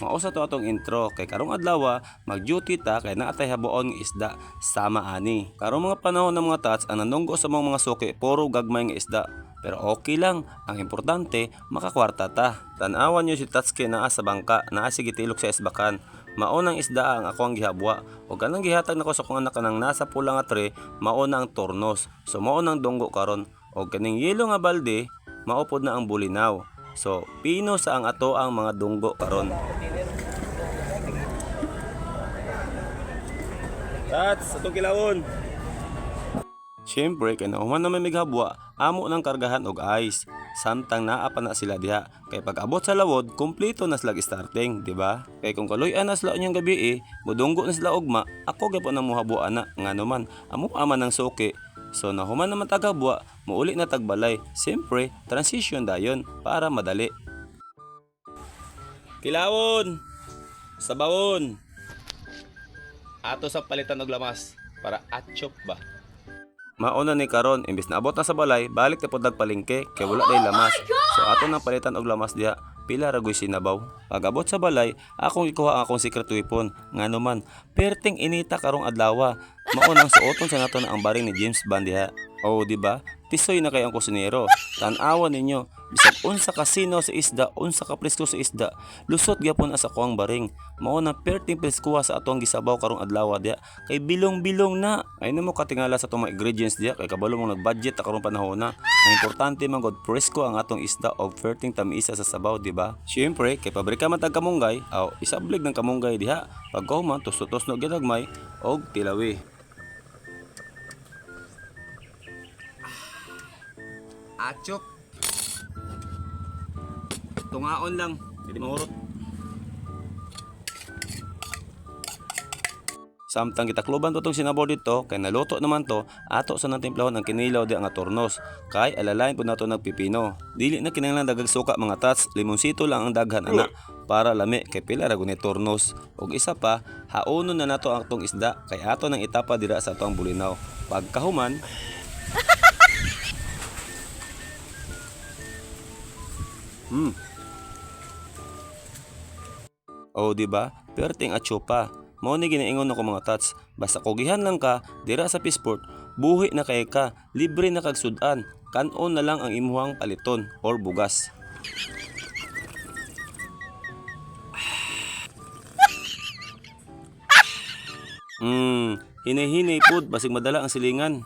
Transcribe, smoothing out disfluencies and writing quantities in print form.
Mao sa to atong intro kay karong adlaw mag-duty ta kay naa tay habuon nga isda sama ani. Karong mga panahon ng mga tats ang nanunggo sa mga suki puro gagmay nga isda. Pero okay lang, ang importante makakwarta ta. Tan-awan nyo si Tatsuki naa sa bangka, naa si gitilok sa isbakan. Mao nang isda ang ako ang gihabwa. O ganang gihatag nako sa akong anak kanang nasa pula nga tray, mao na ang tornos. So mao nang dunggo karon. O kaning yelo nga balde, mao pod na ang bulinaw. So pino sa ang ato ang mga dunggo karon. Tats, atong kilawon. Siyempre, kay nahuman na may mighabwa, amo ng kargahan og ice. Samtang naa pa na sila diha. Kay pag abot sa lawod, kumpleto na sila starting, di ba? Kay kung kaluy-an na sila unyang gabi eh, mudunggo na sila ugma, ako gyapon ang muhabwa na, ngano man, amo ama ng suki. So nahuman naman tagabwa, muuli na tagbalay. Siyempre, transition dayon para madali. Kilawon! Sabawon! Ato sa palitan og lamas para atchop ba. Mauna ni karon imbis na abot na sa balay, balik na pod palengke kay wala day lamas. So ato nang palitan og lamas diha, pila ra goy sinabaw. Pag abot sa balay, akong ikuha ang akong secret weapon. Ngano man, perting inita karong adlaw. Mao nang suoton sa nato na ang baring ni James Bond diha. Oh, di ba? Tisoy na kay ang kusinero. Tan-awan ninyo, bisag unsa ka sino sa isda, unsa ka presko sa isda, lusot gyapon asa kuang baring. Mao na perting preskuha sa atong gisabaw karong adlaw diha kay bilong-bilong na. Ay na mo katingala sa atong mga ingredients diha kay kabalo mong nag-budget ta karong panahon na. Ang importante man god presko ang atong isda og perting tamisa sa sabaw, di ba? Siyempre, kay pabrika man tag kamunggay, aw isablig ng kamunggay diha. Pagkahuman tusno-tusno gyud agmay og tilawi. Achok. Tungaon lang, hindi mahurot. Samtang gitakloban to tong sinabaw dito, kay naluto naman to, ato sa natimplahon ang kinilaw di ang tornos. Kay alalain po nato nagpipino. Dili na kinahanglan dagag suka mga tats, limonsito lang ang daghan ana para lami kay pila ra guni tornos. Og isa pa, haonon na nato ang atong isda kay ato nang itapa dira sa atong bulinaw. Pagkahuman, Oh, di ba? Perting atsupa. Mao ni ginaingon ako mga tats. Basta kugihan lang ka dira sa Pisport, buhi na kay ka, libre na kag sudan. Kanon na lang ang imuhang paliton or bugas. Hinay-hinay pod basig madala ang silingan.